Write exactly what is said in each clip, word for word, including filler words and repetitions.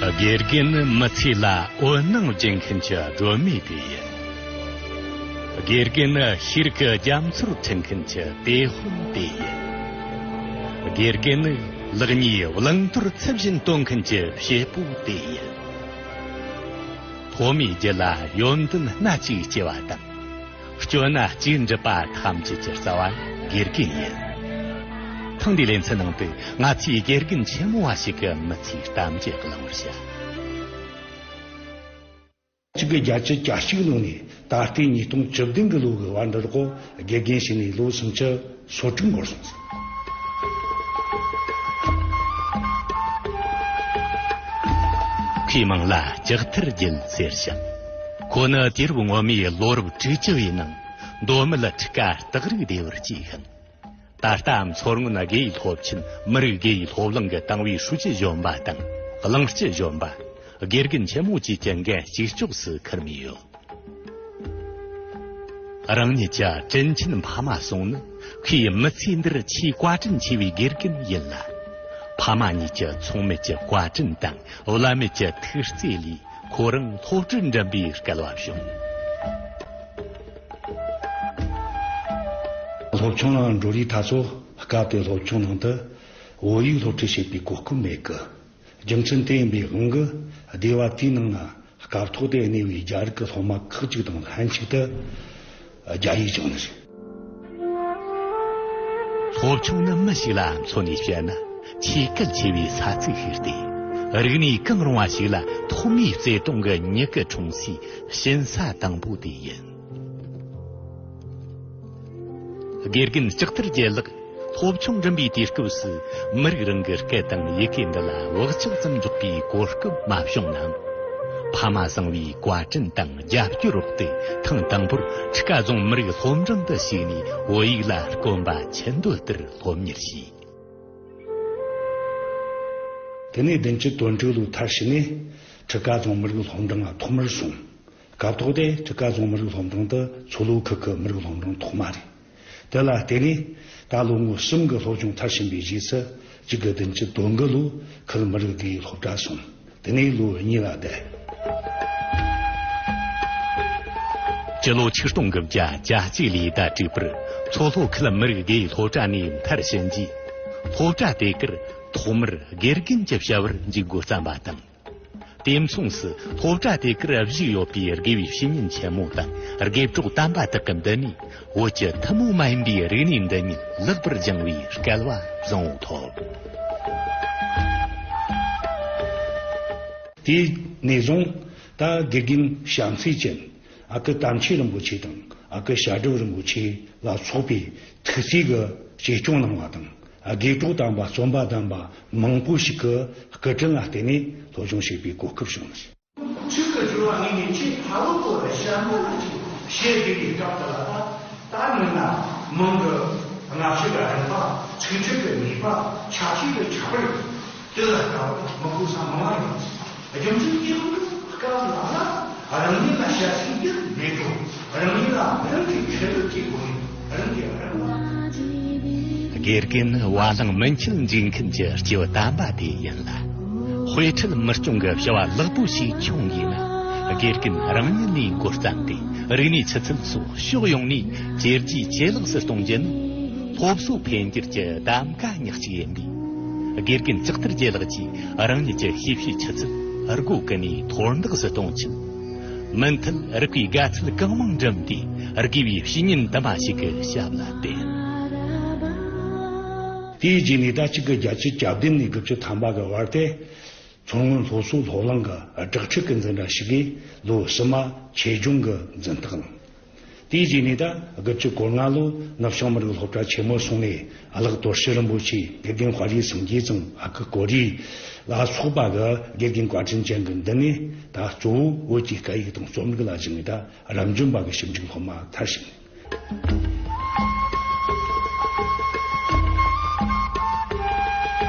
དགེ་རྒན་ནི་མི་ཚེ་ལ་འོད་སྣང་སྦྱིན་མཁན་གྱི་སྒྲོན་མེ་དེ་ཡིན། དགེ་རྒན་ནི་ཤེས་རིག་གི་རྒྱ་མཚོར་འཁྲིད་མཁན་གྱི་དེད་དཔོན་དེ་ཡིན། དགེ་རྒན་ནི་ལེགས་ཉེས་བླང་དོར་ཚུལ་བཞིན་སྟོན་མཁན་གྱི་བྱེད་པོ་དེ་ཡིན། སློབ་མའི་རྒྱུད་ལ་ཡོན་ཏན་སྣ་གཅིག་སྐྱེ་བ་དང་། སྐྱོ་ན་གཅིག་འགྲུབ་པ་ཐམས་ཅད་ཀྱི་རྩ་བ་དགེ་རྒན་ཡིན། ཐེངས་འདིའི་ལེ་ཚན་ནང་དུ་ང་ཚོས་དགེ་རྒན་ཆེན་མོ་བ་ཞིག་གི་མི་ཚེའི་གཏམ་རྒྱུད་གླེང་བར་བྱ། གཅིག་དགུ་བརྒྱད་ཅུ་གྱ་གཅིག་ལོ་ནས་ད་ལྟའི་ཉིས་སྟོང་བཅུ་བདུན་གྱི་ལོ་གི་བར་འདིར་གོ་དགེ་རྒན་བྱས་ནས་ལོ་སུམ་ཅུ་སོ་དྲུག་འགོར་སོང་ཟིན། ཁོའི་མིང་ལ་ལྕགས་ཐར་རྒྱལ་ཟེར་ཞིང་། ཁོ་ནི་དུས་རབས་སྔོན་མའི་ལོ་རབས་དྲུག་ཅུ་བའི་ནང་མདོ་སྨད་ཁྲི་ཀ་སྟག་རིག་སྡེ་བར་སྐྱེས་ཤིང་། ད་ལྟ་མཚོ་སྔོན་དགེ་ཡི་སློབ་ཆེན་མི་རིགས་དགེ་ཡི་སློབ་གླིང་གི་དང་བའི་ཧྲུའུ་ཅི་གཞོན་པ་དང་གླིང་སྤྱི་གཞོན་པ། དགེ་རྒན་ཆེན་མོ་བཅས་ཀྱི་འགན་གཅིག་ལྕོགས་སུ་འཁུར་མུས་ཡོད། རང་ཉིད་ཀྱི་དྲིན་ཆེན་ཕ་མ་ཟུང་ནི་ཁོའི་མི་ཚེ་འདིར་ཆེས་བཀའ་དྲིན་ཆེ་བའི་དགེ་རྒན་ཡིན་ལ། ཕ་མ་གཉིས་ཀྱི་མཚུངས་མེད་ཀྱི་བཀའ་དྲིན་དང་བླ་མེད་ཀྱི་ཐུགས་བརྩེ་ལས་ཁོ་རང་སློབ་གྲྭར་འགྲིམ་པའི་སྐལ་བ་བྱུང་། སློབ་ཆུང་ནང་འགྲོ་རིས་ད་ཚོ་སྐབས་དེའི་སློབ་ཆུང་ནང་དུ་བོད་ཡིག་སློབ་ཁྲིད་བྱེད་པའི་གོ་སྐབས་མེད་གི། རྒྱུ་མཚན་དེ་ཡིན་པའི་དབང་གིས་སྡེ་བ་དེའི་ནང་ན་སྐབས་ཐོག་དེ་གནས་པའི་རྒྱ་རིགས་ཀྱི་སློབ་མ་ཁག་ཅིག་དང་ལྷན་ཅིག་ཏུ་རྒྱ་ཡིག་སྦྱངས་ནི་རེད། སློབ་ཆུང་ནི་མི་ཞིག་ལ་མཚོན་ནས་བཤད་ན་ཆེས་གལ་ཆེ་བའི་ས་ཚིགས་ཤིག་སྟེ། རིག་གནས་གང་རུང་བ་ཞིག་ལ་ཐོག་མའི་བརྩེ་དུང་གི་མྱུ་གུ་འཁྲུངས་སའི་ཞིང་ས་དང་པོ་དེ་ཡིན། དགེ་རྒན་ལྕགས་ཐར་རྒྱལ་ལགས་སློབ་ཆུང་འགྲིམ་པའི་དུས་སྐབས་སུ་མི་རིགས་རང་གི་སྐད་དང་ཡི་གེ་འདི་ལ་བག་ཆགས་ཙམ་འཇོག་པའི་གོ་སྐབས་མ་བྱུང་ནའང་། ཕ་མ་བཟང་བའི་བཀའ་དྲིན་དང་རྒྱབ་སྐྱོར་འོག་ཏུ་ཐེངས་དང་པོར་ཁྲི་ཀ་རྫོང་མི་རིགས་སློབ་འབྲིང་དུ་ཞུགས་ནས་བོད་ཡིག་ལ་དཀོན་པ་ཆེ་འདོད་ལྟར་སློབ་གཉེར་བྱས། དེ་ནས་བདུན་ཅུ་དོན་དྲུག་ལོའི་མཐར་ཕྱིན་ནས་ཁྲི་ཀ་རྫོང་མི་རིགས་སློབ་འབྲིང་ལ་ཐོག་མར་སོང་། སྐབས་ཐོག་དེ་ཁྲི་ཀ་རྫོང་མི་རིགས་སློབ་འབྲིང་དེ་མཚོ་ལྷོ་ཁུལ་གྱི་མི་རིགས་སློབ་འབྲིང་ཐོག་མ་རེད། དེ་ལ་བརྟེན་ནས་ད་ལོ་ངོ་གསུམ་གྱི་སློབ་སྦྱོང་མཐར་ཕྱིན་པའི་རྗེས་སུ་གཅིག་དགུ་བདུན་ཅུ་དོན་དགུ་ལོར་ཁུལ་མི་རིགས་དགེ་ཡི་སློབ་གྲྭར་སོང་། དེ་ནས་ལོ་གཉིས་ལ་བསྡད། སྤྱི་ལོ་ཆིག་སྟོང་དགུ་བརྒྱ་གྱ་གཅིག་ལོའི་ཟླ་དྲུག་པར་མཚོ་ལྷོ་ཁུལ་མི་རིགས་དགེ་ཡི་སློབ་གྲྭ་ནས་མཐར་ཕྱིན་རྗེས། སློབ་གྲྭ་དེ་གར་ཐོག་མར་དགེ་རྒན་གྱི་བྱ་བར་འཇུག་འགོ་བརྩམས་པ་དང་། དེ་མཚུངས་སུ་སློབ་གྲྭ་དེ་གར་བཞུགས་ཡོད་པའི་དགེ་བའི་བཤེས་གཉེན་ཆེན་མོ་དང་དགེ་གྲོགས་དམ་པ་དག་གི་མདུན་ནས་བོད་ཀྱི་ཐུན་མོང་མ་ཡིན་པའི་རིག་གནས་འདི་ཉིད་ལེགས་པར་སྦྱང་བའི་སྐལ་བ་བཟང་བོ་ཐོབ། དེ་ནས་བཟུང་ད་དགེ་རྒན་བྱམས་བརྩེ་ཅན། ཨ་ཁུ་དམ་ཆོས་རིན་པོ་ཆེ་དང་ཨ་ཁུ་བྱ་སྒྲུབ་རིན་པོ་ཆེ་ལ་སོགས་པའི་ཐུགས་བརྩེ་གིས་གཅེས་སྐྱོང་གནང་བ་དང་། དགེ་གྲོགས་དམ་པ་བརྩོན་པ་ལྡན་པ་མང་པོ་ཞིག་གི་སྐུ་དྲིན་ལ་བརྟེན་ནས་སློབ་སྦྱོང་བྱེད་པའི་གོ་སྐབས་བྱུང་ནི་རེད། ཆོས་ཀྱི་སྦྱོར་བ་ངེས་ནས་ཆེས་ཕ་བུ་གོ་ལ་ཞྭ་མོ་ལ་ཅིག་བཤད་དགོས་པའི་སྐབས་དེ་ལ་ད་ད་མིན་ན་མིང་གི་སྔ་ཕྱི་གི་རིམ་པ། ཚིག་འཁྲུལ་གྱི་ངེས་པ། ཆ་ཤས་ཀྱི་ཁྱད་པར། དེ་ལ་ལྟ་བ་མི་གོ་ས་མང་བ་ཡོད། རྒྱུ་མཚན་དེའི་དབང་གིས་སྐབས་ལ་ལ་རང་ཉིད་ལ་བྱ་སེམས་ཡིད་མེད་འགྲོ། རང་ཉིད་ལ་རང་གི་ཁེ་ལུགས་ཀྱི་སྒོ་ནས་རང་གི་རང་དབང་། དགེ་རྒན་ནི་བ་ལང་མན་ཆད་འཇིགས་མཁན་གྱི་སྐྱེས་བུ་དམ་པ་དེ་ཡིན་ལ། དཔེ་ཁྲིད་མི་སྐྱོང་གི་བྱ་བ་ལེགས་པོ་ཞིག་འཁྱོངས་དགོས་ན། དགེ་རྒན་རང་ཉིད་ནས་འགོ་བརྩམས་ཏེ་རིག་གནས་ཆུ་ཚད་སོགས་ཕྱོགས་ཡོངས་ནས་ཇེ་རྒྱས་ཇེ་ལེགས་སུ་གཏོང་རྒྱུ་ནི་སློབ་གསོ་འཕེལ་འགྱུར་གྱི་གདམ་ག་ཉག་གཅིག་ཡིན་པས། དགེ་རྒན་ལྕགས་ཐར་རྒྱལ་ལགས་ཀྱིས་རང་ཉིད་ཀྱི་ཤེས་བྱའི་ཆུ་ཚད་སྒོ་ཀུན་ནས་མཐོར་འདེགས་སུ་གཏོང་ཆེད། མུ་མཐུད་རིག་པའི་དགའ་ཚལ་གང་མང་འགྲིམས་ཏེ་དགེ་བའི་བཤེས་གཉེན་དུ་མ་ཞིག་གི་ཞབས་ལ་བསྟེན། དེའི་རྗེས་ནས་ཟླ་གཅིག་གི་བརྒྱད་ཅུ་གྱ་བདུན་ནས་དགུ་བཅུ་ཐམ་པ་གི་བར་དེ། མཚོ་སྔོན་སློབ་གསོ་སློབ་གླིང་གི་སྦྲག་ཁྲིད་ཀྱི་འཛིན་གྲྭ་ཞིག་གིས་ལོ་ཕྱི་མ་ཆེད་སྦྱོང་གི་འཛིན་ཐག་བླངས། དེའི་རྗེས་ནས་ད་དགུ་བཅུ་གོ་ལྔ་ལོ་ནུབ་བྱང་མི་རིགས་སློབ་གྲྭ་ཆེན་མོར་སོང་ནས་གླགས་དོར་ཞི་རིན་པོ་ཆེ། དགེ་རྒན་དཔའ་རིས་སངས་རྒྱས་ཚང་། ཨ་ཁུ་ཀོ་རི་ལ་སོགས་པ་གི་དགེ་རྒན་བཀའ་དྲིན་ཅན་གྱི་མདུན་ནས་ད་གཙོ་བོ་བོད་ཀྱི་སྐད་ཡིག་དང་རྩོམ་རིག་ལ་སྦྱངས་ནས་ད་རབ་འབྱམས་པ་གི་ཞིབ་འཇུག་སློབ་མ་མཐར་ཕྱིན།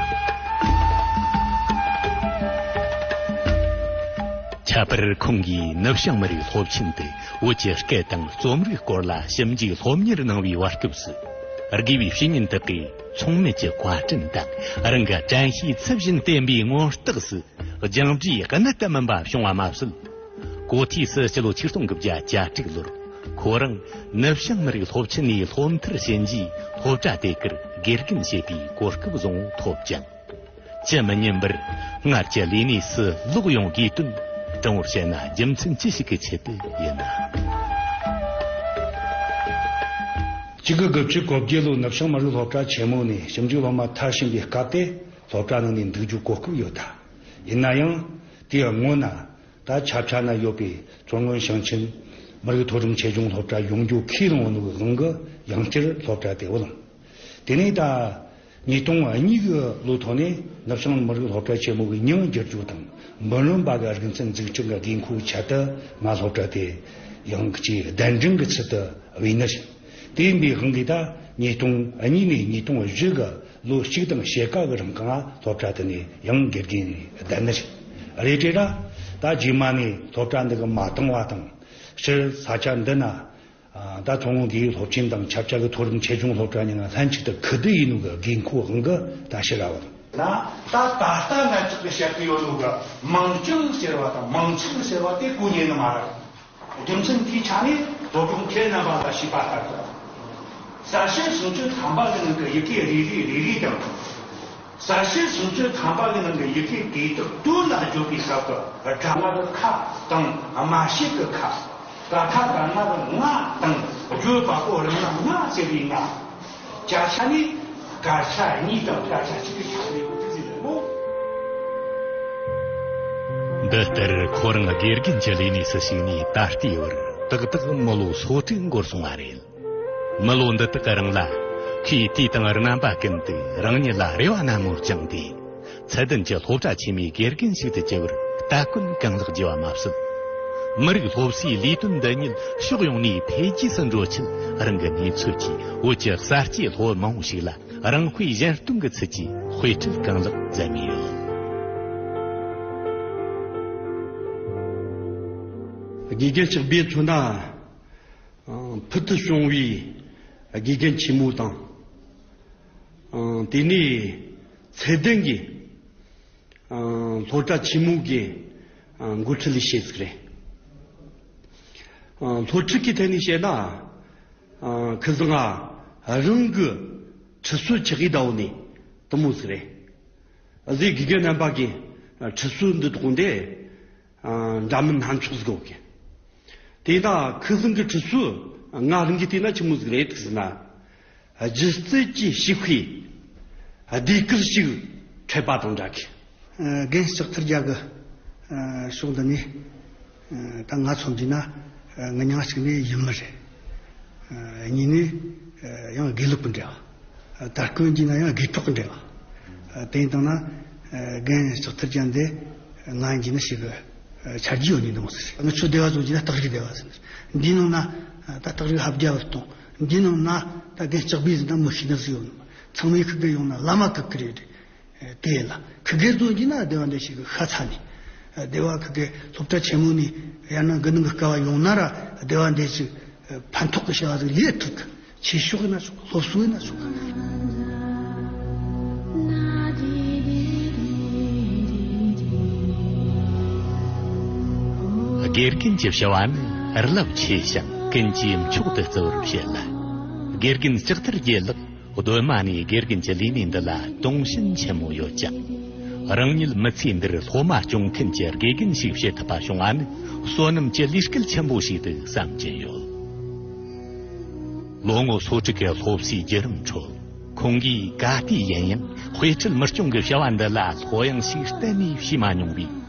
ཁྱད་པར་ཁོང་གིས་ནུབ་བྱང་མི་རིགས་སློབ་ཆེན་དུ་བོད་ཀྱི་སྐད་དང་རྩོམ་རིག་སྐོར་ལ་ཞིབ་འཇུག་སློབ་གཉེར་གནང་བའི་བར་སྐབས་སུ། དགེ་བའི་བཤེས་གཉེན་དག་གིས་མཚུངས་མེད་ཀྱི་བཀའ་དྲིན་དང་རང་གི་དྲན་ཤེས་ཚུལ་བཞིན་བསྟེན་པའི་མངོན་རྟགས་སུ། སྦྱངས་འབྲས་གནད་དུ་སྨིན་པ་བྱུང་བ་མ་ཟད། གོ་ཐོས་སུ་སྤྱི་ལོ་ཆིག་སྟོང་དགུ་བརྒྱ་གྱ་དྲུག་ལོར་ཁོ་རང་ནུབ་བྱང་མི་རིགས་སློབ་ཆེན་ནས་སློབ་མཐར་ཕྱིན་རྗེས། སློབ་གྲྭ་དེ་གར་དགེ་རྒན་བྱེད་པའི་གོ་སྐབས་བཟང་བོ་ཐོབ་ཅིང་། ཇི་མི་སྙམ་པར་སྔར་གྱི་ལས་གནས་སུ་ལོག་ཡོང་དགོས་དོན། དྲང་བོར་བཤད་ན་རྒྱུ་མཚན་ཅི་ཞིག་གི་ཆེད་དུ་ཡིན་ན། གཅིག་དགུ་དགུ་བཅུ་གོ་བརྒྱད་ལོའི་ནུབ་བྱང་མི་རིགས་སློབ་གྲྭ་ཆེན་མོ་ནས་ཞིབ་འཇུག་སློབ་མ་མཐར་ཕྱིན་པའི་སྐབས་དེ། སློབ་གྲྭ་ནང་ནས་འདུག་རྒྱུའི་གོ་སྐབས་ཡོད་ད། ཡིན་ན་ཡང་། དེའི་སྔོན་ན། ད་ཆབ་ཆ་ན་ཡོད་པའི་བཙན་བྱོལ་ཞིང་ཆེན་མི་རིགས་མཐོ་རིམ་ཆེད་སྦྱོང་སློབ་གྲྭ་ཡོང་རྒྱུ་ཁས་བླངས་ནོ་གི་དབང་གིས་ཡང་བསྐྱར་སློབ་གྲྭ་དེ་བུད་ལངས། དེ་ནས་ད་ཉིས་སྟོང་གཉིས་གི་ལོ་ཐོག་ནས་ནུབ་བྱང་མི་རིགས་སློབ་གྲྭ་ཆེན་མོ་གི་མྱིང་བསྒྱུར་རྒྱུ་དང་འབུམ་རམས་པ་གི་རིག་འཛིན་འཛུགས་སྐྲུན་གྱི་དགོས་མཁོའི་ཆེད་དུ་ང་སློབ་གྲྭ་དེ་ཡང་གཅིག་གདན་འདྲེན་གྱི་ཚུལ་དུ་བུད་ནི་རེད། དེ་ཡིན་པའི་དབང་གིས་ད་ཉིས་སྟོང་གཉིས་ནས་ཉིས་སྟོང་བཞི་གི་ལོ་གཅིག་དང་ཕྱེད་ཀ་གི་རིང་ང་སློབ་གྲྭ་དེ་ནས་ཡང་དགེ་རྒན་བསྡད་ནི་རེད། རེད་དེ་ར། ད་རྗེས་མ་ནས་སློབ་གྲྭ་འདི་གི་མ་བཏང་བ་དང་། སྤྱིར་ས་ཆ་འདི་ན་ད་མཚོ་སྔོན་དགེ་ཡོད་སློབ་ཆེན་དང་ཆབ་ཆ་གི་མཐོ་རིམ་ཆེད་སྦྱོང་སློབ་གྲྭ་གཉིས་ལ་ལྷན་ཅིག་ཏུ་ཁུ་བསྡུ་ཡིན་ནོ་གི་དགོས་མཁོ་དབང་གིས་ད་ཕྱིར་ར་བུད། ན་ད་ད་ལྟ་ང་ཅག་གི་བཤད་ཀྱི་ཡོད་ནོ་གི་མིང་བྱང་ཟེར་བ་དང་མིང་ཚིག་ཟེར་བ་དེ་གོ་ཉན་ནི་མ་རེད། རྒྱུ་མཚན་དེའི་ཆ་ནས་སློབ་སྦྱོང་ཁྱེད་རྣམ་པ་ལ་ཞུས་པ་ལྟར་དུ། གསལ་བྱེད་སུམ་ཅུ་ཐམ་པ་གི་ནང་གི་ཡི་གེ་རེ་རེ་རེ་རེ་དང་། གསལ་བྱེད་སུམ་ཅུ་ཐམ་པ་གི་ནང་གི་ཡི་གེ་དེ་དག་དོན་ལ་བརྗོད་པའི་སྐབས་སུ་སྒྲ་ང་གི་ཁ་དང་སྨྲ་བྱེད་ཀྱི་ཁ། ཀ་ཁ་ག་ང་གི་ང་དང་བརྗོད་པ་པོ་རང་ལ་ང་ཟེར་བའི་ང་། བརྒྱ་ཆ་ནི་སྐད་ཆ་གཉིས་དང་སྐད་ཆ་གཅིག་གི་ཆ་ནས་ཡོད་ཀྱི་ཟེར་ནོ། འདི་ལྟར་ཁོ་རང་དགེ་རྒན་གྱི་ལས་གནས་སུ་ཞུགས་ནས་ད་ལྟའི་བར་ཏག་ཏག་མི་ལོ་སོ་དྲུག་འགོར་སོང་བ་རེད། མི་ལོ་འདི་དག་རིང་ལ་ཁོས་དུས་དང་རྣམ་པ་ཀུན་ཏུ་རང་ཉིད་ལ་རེ་བ་ནན་མོ་བཅངས་ཏེ། ཚད་ལྡན་གྱི་སློབ་གྲྭ་ཆེན་མོའི་དགེ་རྒན་ཞིག་ཏུ་གྱུར་བར་སྟ་གོན་གང་ལེགས་བགྱིས་པ་མ་ཟད། མི་རིགས་སློབ་གསོའི་ལས་དོན་འདི་ཉིད་ཕྱོགས་ཡོངས་ནས་འཕེལ་རྒྱས་སུ་འགྲོ་ཆེད་རང་གི་གནས་ཚུལ་གྱིས་བོད་ཀྱི་གསར་སྐྱེས་སློབ་བུ་མང་བོ་ཞིག་ལ་རང་དཔེ་གཞན་སྟོན་གྱི་ཚུལ་གྱིས་དཔེ་ཁྲིད་གང་ལེགས་མཛད་མུས་ཡོད། དགེ་རྒན་ལྕགས་སྦས་མཚོན་ན། ཕུལ་དུ་བྱུང་བའི་དགེ་རྒན་ཆེན་མོ་དང་། དེ་ནས་ཚད་ལྡན་གྱི་སློབ་གྲྭ་ཆེན་མོ་གི་འགོ་ཁྲིད་ལས་བྱེད་ཟིག་རེད། སློབ་ཁྲིད་ཀྱི་ཐད་ནས་བཤད་ན། ཁི་ཟང་ང་རང་གི་ཁྲིད་སྲོལ་ཆགས་ཀྱི་ཟླ་བོ་ནས་དུ་མོ་ཟིག་རེད། གཟའི་དགེ་རྒན་རྣམ་པ་གི་ཁྲིད་སྲོལ་འདི་དག་འདི། འདྲ་མིན་སྣ་ཚོགས་ཟིག་ཡོད་གི། དེ་ད་ཁི་ཟིང་གི་ཁྲིད་སྲོལ་ང་རང་གི་བལྟས་ན་ཆི་མོ་ཟིག་རེད་ཟེར་ན། སྒྱུ་རྩལ་གྱི་ཞིག་པའི་ཟློས་གར་ཞིག་འཁྲབ་པ་དང་འདྲ་གི། རྒན་ལྕགས་ཐར་རྒྱལ་གི་ཕྱོགས་འདི་ནས་ད་ང་མཚོན་གྱི་ན་ངི་ཉང་གཅིག་ནས་ཡུལ་མི་རེད། གཉིས་ནས་ཡང་དགེ་ལུགས་ཀྱི་འབྲེལ་བ། དར་ཀོན་གྱི་ན་ཡང་དགེ་ཕྲུག་གི་འབྲེལ་བ། དེ་ཡིན་དང་ན། རྒན་ལྕགས་ཐར་ཅན་དེ་ང་ཡིན་གྱི་ན་ཞིག་གི་ཆ་རྒྱུས་ཡོད་ནི་འདུག་ཟེར། ང་ཚོ་སྡེ་བ་བཟོ་གྱི་ན་སྟག་རིག་སྡེ་བ་ཟེར། འདི་ནང་ན་ད་སྟག་རིག་ཧབ་རྒྱ་བར་གཏོང་། འདི་ནང་ན་ད་རྒན་ལྕགས་སྦས་ཟེར་ན་མི་ཤེས་ན་ཟིག་ཡོད་ནི། ཚང་མའི་ཁུ་གེ་ཡོང་ན་བླ་མ་ཁུ་གེ་རེད། དེ་ལ་ཁུ་གེ་བཟོ་གྱི་ན་སྡེ་བ་འདི་ཞིག་གི་ཤ་ཚ་ནི། སྡེ་བ་ཁུ་གེ་སློབ་གྲྭ་ཆེན་མོ་ནི་ཡང་ན་དགུ་ནང་གི་སྐབས་བ་ཡོང་ན་ར་སྡེ་བ་འདི་ཞིག་ཕན་ཐོགས་ཀྱི་བྱ་བ་ཟིག་ལས་ཐུབ་གི། ཆོས་ཕྱོགས་ཡིན་ན་ཆོག་སློབ་གསོ་ཡིན་ན་ཆོག་དགེ་རྒན་གྱི་བྱ་བ་ནི་རླབས་ཆེ་ཞིང་ཀུན་གྱིས་མཆོག་ཏུ་བརྩི་བར་བཤད་ལ། དགེ་རྒན་ལྕགས་ཐར་རྒྱལ་ལགས་གདོད་མ་ནས་དགེ་རྒན་གྱི་ལས་གནས་འདི་ལ་དུང་ཞེན་ཆེན་མོ་ཡོད་ཅིང་། རང་ཉིད་མི་ཚེ་འདིར་སློབ་མ་སྐྱོང་མཁན་གྱི་དགེ་རྒན་ཞིག་བྱེད་ཐུབ་པ་བྱུང་བ་ནི་བསོད་ནམས་ཀྱི་ལས་སྐལ་ཆེན་པོ་ཞིག་ཏུ་བསམ་གྱིན་ཡོད། ལོ་ངོ་སོ་དྲུག་གི་སློབ་གསོའི་བརྒྱུད་རིམ་ཁྲོད། ཁོང་གིས་ག་དུས་ཡིན་ཡང་དཔེ་ཁྲིད་མི་སྐྱོང་གི་བྱ་བ་འདི་ལ་ལྷོད་ཡངས་ཤིག་གཏན་ནས་བྱས་མ་མྱོང་བས།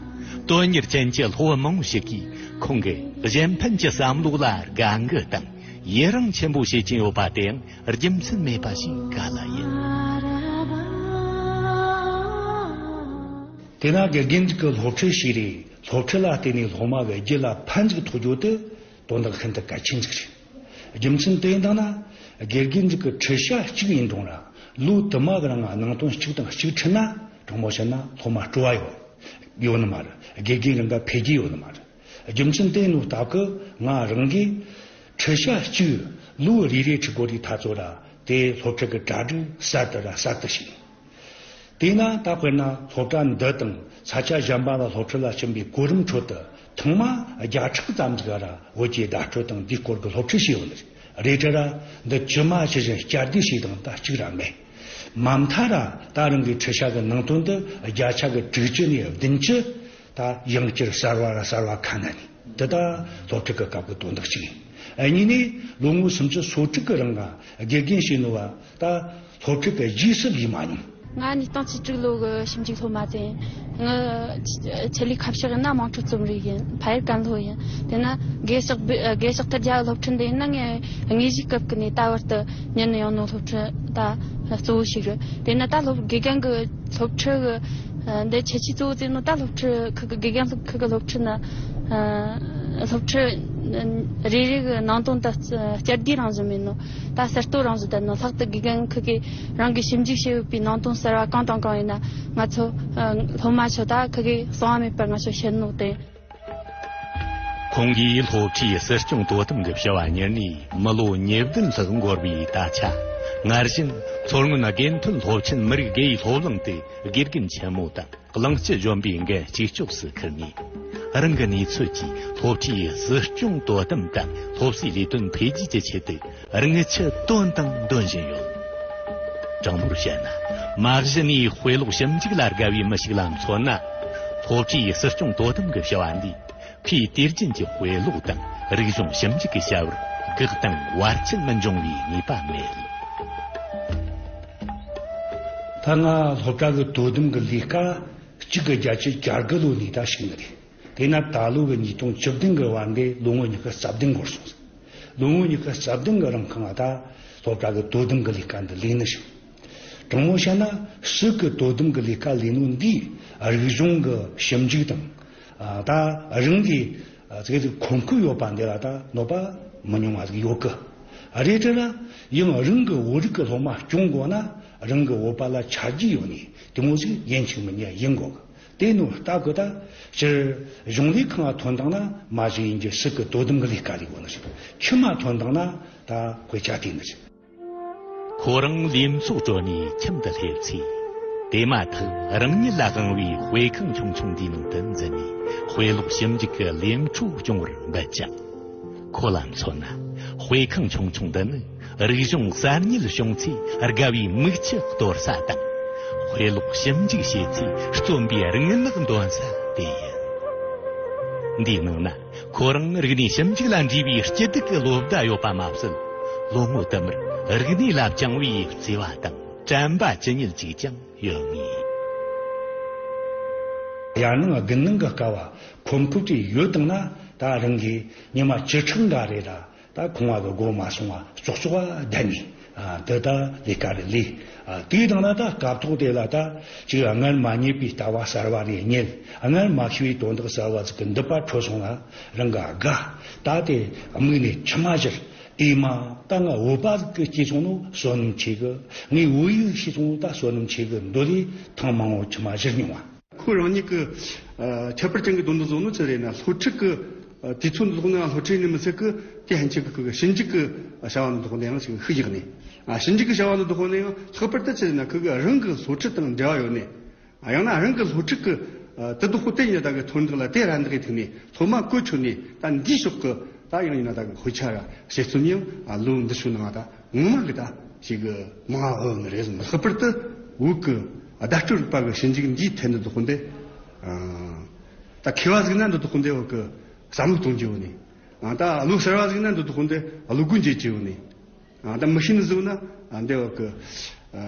དོན་གཉེར་ཅན་གྱི་སློབ་བུ་མང་བོ་ཞིག་གིས་ཁོང་གི་གཞན་ཕན་གྱི་བསམ་བློ་ལ་དགའ་མགུ་དང་ཡི་རང་ཆེན་པོ་བྱེད་ཀྱིན་ཡོད་པ་དེའང་རྒྱུ་མཚན་མེད་པ་ཞིག་ག་ལ་ཡིན། དེས་ན་དགེ་རྒན་གྱི་སློབ་ཁྲིད་ཞིག་རེད། སློབ་ཁྲིད་ལ་བརྟེན་ནས་སློབ་མ་གི་རྒྱུད་ལ་ཕན་ཅིག་ཐོགས་རྒྱུ་དེ་དོན་དག་ཤིན་ཏུ་གལ་ཆེན་ཅིག་རེད། རྒྱུ་མཚན་དེ་ཡིན་དང་ན། དགེ་རྒན་ཅིག་གི་ཁྲིད་བྱ་གཅིག་ཡིན་རུང་ར་ལོ་དུ་མ་གི་རིང་ང་ནང་དོན་གཅིག་དང་གཅིག་ཁྲིད་ན་དྲང་མོ་བཤད་ན་སློབ་མ་སྤྲོ་བ་ཡོད་ཡོད་ནི་མ་རེད། དགེ་རྒན་རང་ག་འཕེལ་རྒྱས་ཡོད་ནི་མ་རེད། རྒྱུ་མཚན་དེ་ནོ་སྟབས་ཀྱིས་ང་རང་གིས་ཁྲིད་བྱ་གཅིག་ལོ་རེ་རེ་ཁྲིད་དགོས་རིགས་ཐག་ཚོད་ར། དེ་སློབ་ཁྲིད་ཀྱི་གྲ་སྒྲིག་གསར་དུ་ར་གསར་དུ་བྱས། དེས་ན་ད་དཔེར་ན་སློབ་གྲྭ་འདི་དང་ས་ཆ་གཞན་པ་ལ་སློབ་ཁྲིད་ལ་ཕྱིན་པའི་གོ་རིམ་ཁྲོད་དུ་ཐེངས་མ་བརྒྱ་ཕྲག་ཙམ་ཟིག་ར་བོད་ཀྱི་བརྡ་སྤྲོད་དང་འདིའི་སྐོར་གྱི་སློབ་ཁྲིད་བྱས་ཡོད་ནི་རེད། རེད་དྲ་ར་འདི་ཇི་མ་ཇི་བཞིན་བསྐྱར་ཟློས་བྱས་དང་ད་གཅིག་ར་མེད། མ་མཐའ་ར་ད་རང་གི་ཁྲིད་བྱ་གི་ནང་དོན་འདི་བརྒྱ་ཆ་གི་དྲུག་ཅུ་ནས་བདུན་ཅུ། ད་ཡང་བསྐྱར་གསར་བ་ར་གསར་བ་ཁ་ན་ནི་འདི་ད་སློབ་ཁྲིད་ཀྱི་སྐབས་ཀྱི་དོན་དག་ཅིག་ཡིན། ཨ་གཉིས་ནས་ལོ་ངོ་སུམ་ཅུ་སོ་དྲུག་གི་རིང་ང་དགེ་རྒན་བྱས་ནོ་བ་ད་སློབ་ཁྲིད་ཀྱི་རྗེས་སུ་ལུས་མ་མྱོང་། ང་ཉིས་སྟོང་བཅུ་དྲུག་ལོ་གི་ཞིབ་འཇུག་སློབ་མ་ཚེ་ཡིན། ངི་ཆེད་ལས་ཁ་ཕྱོགས་ཡིན་ན་དམངས་ཁྲོད་རྩོམ་རིག་ཡིན། ཕ་ཡུལ་ཀན་ལྷོ་ཡིན། དེ་ན་དགེ་ཕྱག་དགེ་ཕྱག་ཐེར་རྒྱ་སློབ་ཁྲིད་འདི་ཡིན་ན་ངས་དངོས་གཞིའི་སྐབས་ཀྱི་ནས་ད་བར་དུ་ཉན་ཡོང་ནོ་སློབ་ཁྲིད་ད་གཙོ་བོ་ཞིག་རེད། དེ་ན་ད་སློབ་དགེ་རྒན་གྱི་སློབ་ཁྲིད་གི་འདི་ཁྱད་ཆོས་གཙོ་བོ་བརྩིས་ནོ་ད་སློབ་ཁྲིད་ཁུལ་གྱི་དགེ་རྒན་སློབ་ཁུལ་གྱི་སློབ་ཁྲིད་ནི་སློབ་ཁྲིད་རེ་རེ་གི་ནང་དོན་ད་བསྐྱར་ཟློས་རང་བཞིན་མིན་ནོ། ད་གསར་གཏོད་རང་བཞིན་ལྡན་ནོ། ལྷག་ཏུ་དགེ་རྒན་ཁུལ་གྱིས་རང་གིས་ཞིབ་འཇུག་བྱས་ཡོད་པའི་ནང་དོན་གསར་བ་གང་དང་གང་ཡིན་ན་ང་ཚོ་སློབ་མ་ཚོ་ད་ཁུལ་གྱིས་གསང་བ་མེད་པར་ང་ཚོ་བཤད་ནོ་དེ། ཁོང་གིས་སློབ་གྲྭའི་སྲིད་སྐྱོང་དོ་དམ་གྱི་བྱ་བ་གཉེར་ནས་མི་ལོ་ཉེར་བདུན་ལྷག་འགོར་བའི་ད་ཆ། སྔར་བཞིན་མཚོ་སྔོན་དགེ་ཐོན་སློབ་ཆེན་མི་རིགས་དགེ་ཡི་སློབ་གླིང་དུ་དགེ་རྒན་ཆེན་མོ་དང་གླིང་སྤྱི་གཞོན་པའི་འགན་གཅིག་ལྕོགས་སུ་འཁུར་ནས། རང་གི་གནས་ཚུལ་གྱིས་སློབ་གྲྭའི་སྲིད་སྐྱོང་དོ་དམ་དང་སློབ་གསོའི་ལས་དོན་འཕེལ་རྒྱས་ཀྱི་ཆེད་དུ་རང་ངི་ཆུ་དོན་དང་འདོན་བཞིན་ཡོད། དྲང་མོར་བཤད་ན། མ་གཞི་ནས་དཔེ་ཀློག་ཞིབ་འཇུག་ལ་དགའ་བའི་མི་ཞིག་ལ་མཚོན་ན། སློབ་གྲྭའི་སྲིད་སྐྱོང་དོ་དམ་གྱི་བྱ་བ་འདིས་ཁོའི་དུས་རྒྱུན་གྱི་དཔེ་ཀློག་དང་རིག་གཞུང་ཞིབ་འཇུག་གི་བྱ་བར་འགག་དང་བར་ཆད་མི་འབྱུང་བའི་ངེས་པ་མེད། ད་ང་སློབ་གྲྭ་གི་དོ་དམ་གྱི་ལས་ཀ་གཅིག་དགུ་བརྒྱད་ཅུ་གྱ་དགུ་ལོ་ནས་ད་ཞུགས་ནི་རེད། དེས་ན་ད་ལོ་གི་ཉིས་སྟོང་བཅུ་བདུན་གི་བར་འདི་ལོ་ངོ་ཉི་ཤུ་རྩ་བདུན་འགོར་སོང་ཟིག་ལོ་ངོ་ཉི་ཤུ་རྩ་བདུན་གི་རིང་ཁང་ང་ད་སློབ་གྲྭ་གི་དོ་དམ་གི་ལས་ཀ་འདི་ལས་ནི་ཞིག་དྲང་མོ་བཤད་ན་སྲིད་གི་དོ་དམ་གི་ལས་ཀ་ལས་ནོ་འདིས་རིག་གཞུང་གི་ཞིབ་འཇུག་དང་། ད་རང་གི་ཚིག་ཚིག་ཁོམ་ཁུ་ཡོད་པ་འདི་ལ་ད་གནོད་པ་མི་ཉུང་བ་ཟིག་ཡོད་གི། རེད་དྲ་ཡང་རང་གི་བོད་རིགས་གི་སློབ་མ་སྐྱོང་དགོས་ན་རང་གི་བོད་པ་ལ་ཆ་རྒྱུས་ཡོད་ནི་དེ་མོ་ཟིག་ཡིན་ཆིག་མིན་ཉིག་ཡིན་དགོས་གི། དེ་ནོ་ལྟ་གི་ད་སྤྱིར་གཞུང་ལས་ཁང་ཐོན་དང་ན་མ་གཞི་ཡིན་གྱི་སྲིད་གི་དོ་དམ་གི་ལས་ཀ་ལས་དགོས་ནི་ཞིག་ཆི་མ་ཐོན་དང་ན་ད་དཔེ་ཆ་དེ་ནི་ཞིག་ཁོ་རང་ལས་ཚོགས་གྲོལ་ནས་ཁྱིམ་དུ་སླེབས་ཚེ། དེ་མ་ཐག་རང་ཉིད་ལ་དབང་བའི་དཔེ་ཁང་ཆུང་ཆུང་འདིའི་ནང་དུ་འཛུལ་ནས་དཔེ་ཀློག་ཞིབ་འཇུག་གི་ལས་འཕྲོ་སྐྱོང་བར་འབད་ཅིང་། ཁོ་ལ་མཚོན་ན། དཔེ་ཁང་ཆུང་ཆུང་འདི་ནི་རིག་གཞུང་གསར་རྙེད་བྱུང་ཚེ་དགའ་བའི་མིག་ཆུ་གཏོར་ས་དང་། དཔེ་ཀློག་ཞིབ་འཇུག་བྱེད་ཚེ་རྩོམ་པའི་རིག་སྔགས་འདོན་ས་དེ་ཡིན། འདིའི་ནང་ན་ཁོ་རང་རིག་གནས་ཞིབ་འཇུག་ལ་འདྲིས་པའི་སྐྱིད་སྡུག་གི་བློ་བདེ་ཡོད་པ་མ་ཟད། ལོ་ངོ་དུ་མར་རིག་གནས་ལ་བཅངས་པའི་བརྩེ་བ་དང་དྲན་པ་ཇི་སྙེད་ཅིག་ཀྱང་ཡོད་ངེས། ཡར་ནང་དགུན་ནང་གི་སྐབས་བ་ཁོམ་ཁུབ་ཀྱི་ཡོད་དང་ན་ད་རང་གི་ཉི་མ་བཅུ་ཕྲག་འགའ་རེ་ར་ད་ཁང་བ་གི་སྒོ་མ་སོང་བ་ཙོག་ཙོག་བ་བསྡད་ནས་ཨ་དེ་ད་ལས་ཀ་རེ་ལས། ཨ་དེའི་དང་ན་ད་སྐབས་ཐོག་དེ་ལ་ད་ཅིག་སྔར་མ་རྙེད་པའི་ལྟ་བ་གསར་བ་རེ་རྙེད། སྔར་མ་ཤེས་པའི་དོན་དག་གསར་བ་ཟིག་གི་འདུན་པ་འཕྲོད་སོང་ན་རང་གི་དགའ། ད་དེ་མིག་ནས་མཆི་མ་བཞུར། ཨེ་མ། ད་ང་བོད་པ་གི་སྐྱེས་སོང་ནོ་བསོད་ནམས་ཆེ་གི། ངས་བོད་ཡིག་ཤེས་སོང་ནོ་ད་བསོད་ནམས་ཆེ་གི་འདོད་ལས་ཐེངས་མང་བོ་མཆི་མ་བཞུར་མྱོང་བ། ཁོ་རང་ཉིད་ཀྱི་ཨ་ཁྱད་པར་ཅན་གྱི་དོན་དུ་བཟུང་ནོ་ཅི་རེད་ན། སློབ་ཁྲིད་ཀྱི་ཨ་དུས་ཚོད་འདི་ཐོག་ནའང་སློབ་ཁྲིད་ནི་མི་ཚད་ཀི། དེ་ཕན་ཆད་ཀྱི་ཁོ་གི་ཞིབ་འཇུག་གི་བྱ་བ་འདི་ཐོག་ནའང་ཞིག་ཤུགས་རྒྱག་ནས། ཨ་ཞིབ་འཇུག་གི་བྱ་བ་འདི་ཐོག་ནའང་ལྷག་པར་དུ་ཅི་རེད་ན་ཁོ་གི་རང་གི་སློབ་ཁྲིད་དང་འབྲེལ་བ་ཡོད་ནས། ཡང་ན་རང་གི་སློབ་ཕྲུག་གི་དེ་དུ་ཧོ་དེ་ཉིད་ད་གི་ཐོན་འདུག་ལ། དེ་ར་འདི་གི་ཐུག་ནས་སློབ་མ་གོ་ཆོད་ནས་ད་འདིའི་ཕྱོགས་གི་ད་ཡང་ཡིན་ན་ད་གི་དཔེ་ཆ་ར་བཤད་ཚུལ་ཡང་ལོ་འདི་ཚོའི་ནང་ད་ངོ་མ་གི་ད་ཞིག་གི་མང་ཨོ་ནི་རེད་ཟེར། ལྷག་པར་དུ་བོད་གི་བརྡ་སྤྲོད་རིག་པ་གི་ཞིབ་འཇུག་འདིའི་ཐད་འདི་དུ་ཧོ་འདི་ད་མཁས་པ་ཟིག་ན་འདི་དུ་ཧོ་འདི་བོད་གི་བསམ་བློ་གཏོང་རྒྱུ་ཡོད་ནི། ད་བློ་གསར་བ་ཟིག་ན་འདི་དུ་ཧོ་འདི་བློ་སྒོ་འབྱེད་རྒྱུ་ཡོད་ནི། ཨ་ད་མི་ཤེས་ནི་ཟེར་ན་ཨ་འདི་བ་གི་ཨ་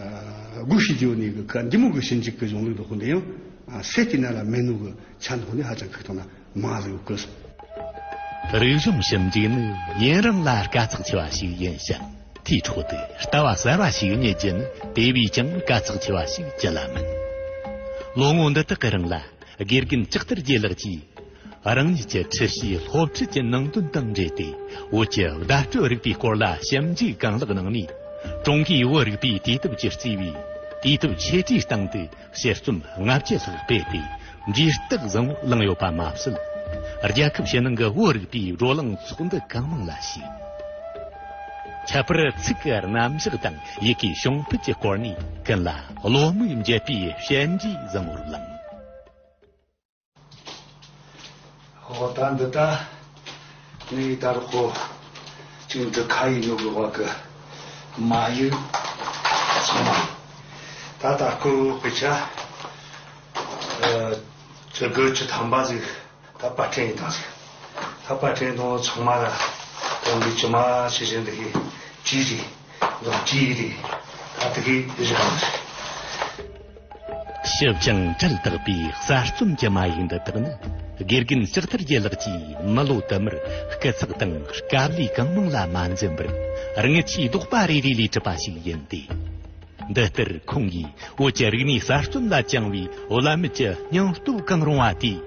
སྒོ་ཕྱེ་རྒྱུ་ནི་གི་ཁ་འདི་མོ་གི་ཞིབ་འཇུག་གི་གཞུང་ལུགས་འདི་ཧོ་འདི་ཡང་ཨ་སེ་ཏི་ན་ལ་མེ་ནུ་གི་ཆ་འདི་ཧོ་འདི་ཧ་ཅང་ཁུག་ཐོག་ན་མ་ཟིག་གི་སོང་། རིག་གཞུང་ཞིབ་འཇུག་ནི་ཡུན་རིང་ལ་དཀའ་ཚེགས་ཆེ་བ་ཞིག་ཡིན་ཞིང་། དེའི་འཕྲོ་དུ་ལྟ་བ་གསར་བ་ཞིག་རྙེད་རྒྱུ་ནི་དེ་བས་ཀྱང་དཀའ་ཚེགས་ཆེ་བ་ཞིག་ཅི་ལ་མིན། ལོ་ངོ་འདི་དག་གི་རིང་ལ། དགེ་རྒན་ལྕགས་ཐར་རྒྱལ་ལགས་ཀྱིས་རང་ཉིད་ཀྱི་ཁྲིད་བྱའི་སློབ་ཁྲིད་ཀྱི་ནང་དོན་དང་འབྲེལ་ཏེ་བོད་ཀྱི་བརྡ་སྤྲོད་རིག་པའི་སྐོར་ལ་ཞིབ་འཇུག་གང་ལེགས་གནང་ནས། ཀྲུང་གོའི་བོད་རིག་པའི་དུས་དེབ་ཀྱིས་གཙོས་པའི་དུས་དེབ་ཆེ་གྲས་སྟེང་དུ་དཔྱད་རྩོམ་ལྔ་བཅུ་ལྷག་སྤེལ་ཏེ་འབྲས་རྟགས་བཟང་བོ་བླངས་ཡོད་པ་མ་ཟད། རྒྱལ་ཁབ་ཕྱི་ནང་གི་བོད་རིག་པའི་བགྲོ་གླེང་ཚོགས་འདུ་གང་མང་ལ་ཞུགས། ཁྱད་པར་ཚིག་གི་རྣམ་གཞག་དང་ཡི་གེའི་བྱུང་འཕེལ་གྱི་སྐོར་ནས་ཀུན་ལ་བློ་མིག་འབྱེད་པའི་བཤད་འབྲས་བཟང་བོར་བླངས། ཨོ་ད་འདི་ད་ངའི་ད་རུ་ཁོ་ཅིག་འདི་ཁ་ཡི་ཉོ་གི་བ་གི་མ་ཡི་ཚང་མ་ད་ད་སྐུ་དཔེ་ཆ་ཨ་ཅི་དགུ་བཅུ་ཐམ་པ་ཟིག་ད་པར་སྐྲུན་ཡིན་དང་ཟིག་ད་པར་སྐྲུན་དང་ཚང་མ་ལ་དོན་གི་ཅི་མ་ཤེས་བཞིན་འདི་གི་ཅི་རེད། ལོ་ཅི་རེད། ད་དེ་གི་བཞག་ནི་རེད། ཞིབ་ཅིང་དྲིལ་དག་པའི་གསར་རྩོམ་གྱི་མ་ཡིག་འདི་དག་ནི། དགེ་རྒན་ལྕགས་ཐར་རྒྱལ་ལགས་ཀྱིས་མི་ལོ་དུ་མར་སྐུ་ཚེགས་དང་དཀའ་ལས་གང་མང་ལ་མ་འཛེམས་པར། དངུལ་ཆུའི་རྡོག་པ་རེ་རེ་ལས་གྲུབ་པ་ཞིག་ཡིན་ཏེ། འདི་ལྟར་ཁོང་གིས་བོད་ཀྱི་རིག་གནས་གསར་རྩོམ་ལ་བཅངས་པའི་བླ་མེད་ཀྱི་སྙིང་སྟོབས་གང་རུང་བ་དེས།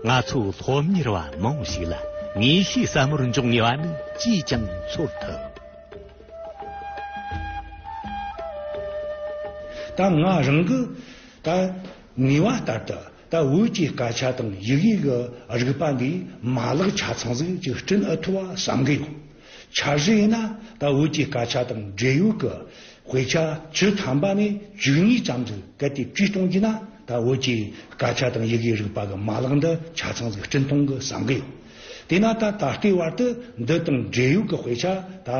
ང་ཚོ་སློབ་གཉེར་བ་མང་ཞིག་ལ་ངེས་ཤེས་ཟབ་མོར་འཇོག་ངེས་པ་ནི་ཅིས་ཀྱང་ཚོར་ཐུབ། ད་ང་རང་གི་ད་ངེས་པ་ལྟར་དུ་ད་བོད་ཀྱི་སྐད་ཆ་དང་ཡི་གེ་གི་རིག་པ་འདིའི་མ་ལག་ཆ་ཚང་ཟིག་ཅིག་བསྐྲུན་ཨེ་ཐུབ་བ་བསམ་གི་ཡོད། འཆར་གཞི་ཡིན་ན་ད་བོད་ཀྱི་སྐད་ཆ་དང་འབྲེལ་ཡོད་ཀྱི་དཔེ་ཆ་བཅུ་ཐམ་པ་ནས་བཅུ་གཉིས་ཙམ་ཟིག་གལ་ཏེ་བཅོས་གཏོང་རྒྱུ་ན་ད་བོད་ཀྱི་སྐད་ཆ་དང་ཡི་གེའི་རིག་པ་གི་མ་ལག་འདི་ཆ་ཚང་ཟིག་བསྐྲུན་གཏོང་གི་བསམ་གི་ཡོད། དེས་ན་ད་ད་ལྟའི་བར་དུ་འདི་དང་འབྲེལ་ཡོད་ཀྱི་དཔེ་ཆ་ད་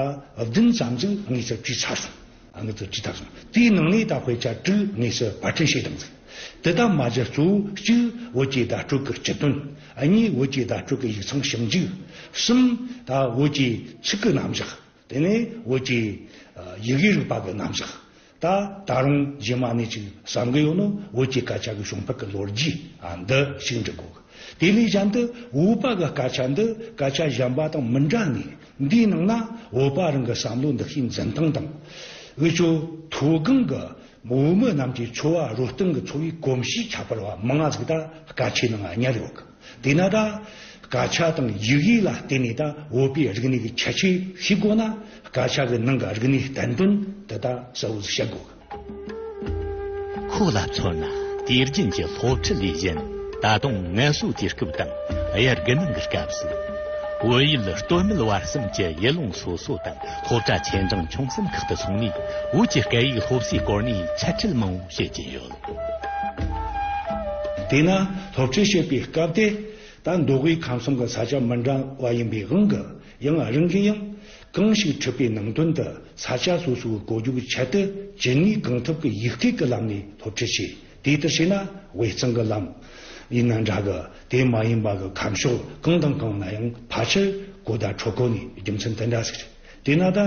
བདུན་ཙམ་ཟིག་དངོས་སུ་བྲིས་ཚར་སོང་། ཨ་ནི་ཚོ་ཅི་ལྟར་སོང་། དེའི་ནང་ནས་ད་དཔེ་ཆ་དྲུག་དངོས་སུ་པར་སྐྲུན་བྱས་བཏང་ཟིག་དེ་དག་མ་གཞི་གཙོ་བོ་གཅིག་བོད་ཀྱི་བརྡ་སྤྲོད་ཀྱི་སྤྱི་དོན། གཉིས་བོད་ཀྱི་བརྡ་སྤྲོད་ཀྱི་ཡིག་ཚང་ཞིབ་འཇུག་གསུམ་ད་བོད་ཀྱི་ཚིག་གི་རྣམ་གཞག་དེ་ནས་བོད་ཀྱི་ཡི་གེའི་རིག་པ་གི་རྣམ་གཞག་ད་ད་རུང་རྗེས་མ་ནས་ཅིག་བསམ་གི་ཡོད་ནོ། བོད་ཀྱི་སྐད་ཆ་གི་བྱུང་འཕེལ་གྱི་ལོ་རྒྱུས་ཨ་འདི་ཞིག་འབྲི་དགོས། དེ་ལས་གཞན་དུ་བོད་པ་གི་སྐད་ཆ་འདི་སྐད་ཆ་གཞན་པ་དང་མི་འདྲ་ནས་འདིའི་ནང་ན་བོད་པ་རང་གི་བསམ་བློ་འདུ་ཤེས་འཛིན་སྟངས་དང་། འུ་ཚོ་མཐོ་སྒང་གི་བོད་མི་རྣམས་ཀྱི་འཚོ་བ་རོལ་སྟངས་ཀྱི་འཚོ་བའི་གོམས་གཤིས་ཁྱད་པར་བ་མང་ང་ཟིག་ད་སྐད་ཆའི་ནང་ང་ཉར་ཡོད་གི། དེས་ན་ད་སྐད་ཆ་དང་ཡི་གེ་ལ་བརྟེན་ནས་ད་བོད་པའི་རིག་གནས་ཀྱི་ཁྱད་ཆོས་ཤེས་དགོས་ན། སྐད་ཆ་གི་ནང་གི་རིག་གནས་བསྟན་དོན་དེ་ད་གསལ་བོ་ཟིག་བཤད་དགོས། ཁོ་ལ་མཚོན་ན་དུས་རྒྱུན་གྱི་སློབ་ཁྲིད་ལས་གཞན། ད་དུང་ངལ་གསོའི་དུས་སྐབས་དང་དབྱར་དགུན་གནང་གི་སྐབས་སུ། བོད་ཡུལ་སྟོད་སྨད་བར་གསུམ་གྱི་ཡུལ་ལུང་སོ་སོ་དང་སློབ་གྲྭ་ཆེ་འབྲིང་ཆུང་གསུམ་ཁག་ཏུ་སོང་ནས། བོད་ཀྱི་སྐད་ཡིག་སློབ་གསོའི་སྐོར་ནས་འཆད་ཁྲིད་མང་བོ་བྱེད་ཀྱིན་ཡོད། དེས་ན་སློབ་ཁྲིད་བྱེད་པའི་སྐབས་དེ། ད་མདོ་དབུས་ཁམས་གསུམ་གྱི་ས་ཆ་མི་འདྲ་བ་ཡིན་པའི་དབང་གིས། ཡང་རང་གིས་ཡང་གང་ཞིག་ཁྲིད་པའི་ནང་དོན་དུ་ས་ཆ་སོ་སོའི་གོ་རྒྱུ་གི་ཆེད་དུ་ཇི་ནུས་གང་ཐུབ་ཀྱིས་ཡིག་སྐད་ཀྱི་ལམ་ནས་སློབ་ཁྲིད་བྱས། དེ་ལྟར་བྱས་ན་དབུས་གཙང་གི་ལམ་ཡིན་ན་འདྲ་གི། དེ་མ་ཡིན་པ་གི་ཁམས་ཕྱོགས་གང་དང་གང་ན་ཡང་ཕལ་ཆེར་གོ་བརྡ་འཕྲོད་གོ་ནི་རྒྱུ་མཚན་དེ་འདྲ་ཟིག་རེད། དེས་ན་ད་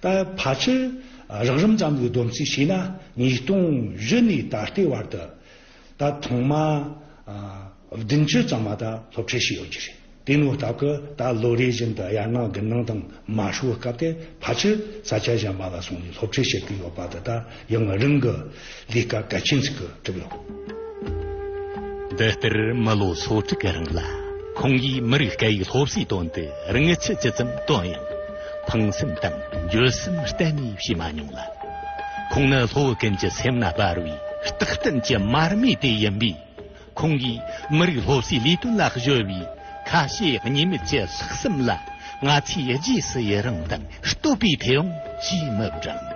ད་ཕལ་ཆེར་རགས་རིམ་ཙམ་གྱི་སྡོམ་རྩིས་བྱས་ན་ཉིས་སྟོང་བཞི་ནས་ད་ལྟའི་བར་དུ། ད་ཐེངས་མ་ཨ་བདུན་ཅུ་ཙམ་མ་ད་སློབ་ཁྲིད་བྱས་ཡོད་ཀྱི་རེད། དེ་ནོ་སྟབས་ཀྱིས་ད་ལོ་རེ་བཞིན་དུ་དབྱར་གནང་དགུན་གནང་དང་མ་ཧྲུའུ་སྐབས་དེ་ཕལ་ཆེར་ས་ཆ་གཞན་པ་ལ་སོང་ནས་སློབ་ཁྲིད་བྱེད་ཀྱི་ཡོད་པ་དེ་ད་ཡང་རང་གི་ལས་ཀ་གལ་ཆེན་ཞིག་གི་གྲུབ་ཡོད། འདི་ལྟར་མི་ལོ་སོ་དྲུག་གི་རིང་ལ་ཁོང་གིས་མི་རིགས་སྐད་ཡིག་སློབ་གསོའི་དོན་དུ་དངུལ་ཆུ་ཇི་ཙམ་བཏོན་ཡང་། ཕངས་སེམས་དང་འགྱོད་སེམས་གཏན་ནས་བྱས་མ་མྱོང་ལ། ཁོང་ནི་སློབ་བུ་ཀུན་གྱི་སེམས་ན་སྦར་བའི་རྟག་བརྟན་གྱི་མར་མེ་དེ་ཡིན་པས། ཁོང་གིས་མི་རིགས་སློབ་གསོའི་ལས་དོན་ལ་གཞོལ་བའི་ཁ་ཞེ་གཉིས་མེད་ཀྱི་ལྷག་བསམ་ལ། ང་ཚོས་རྗེས་སུ་ཡི་རང་དང་བསྟོད་པའི་མཐེ་བོང་ཅིས་མི་བསྒྲེང་།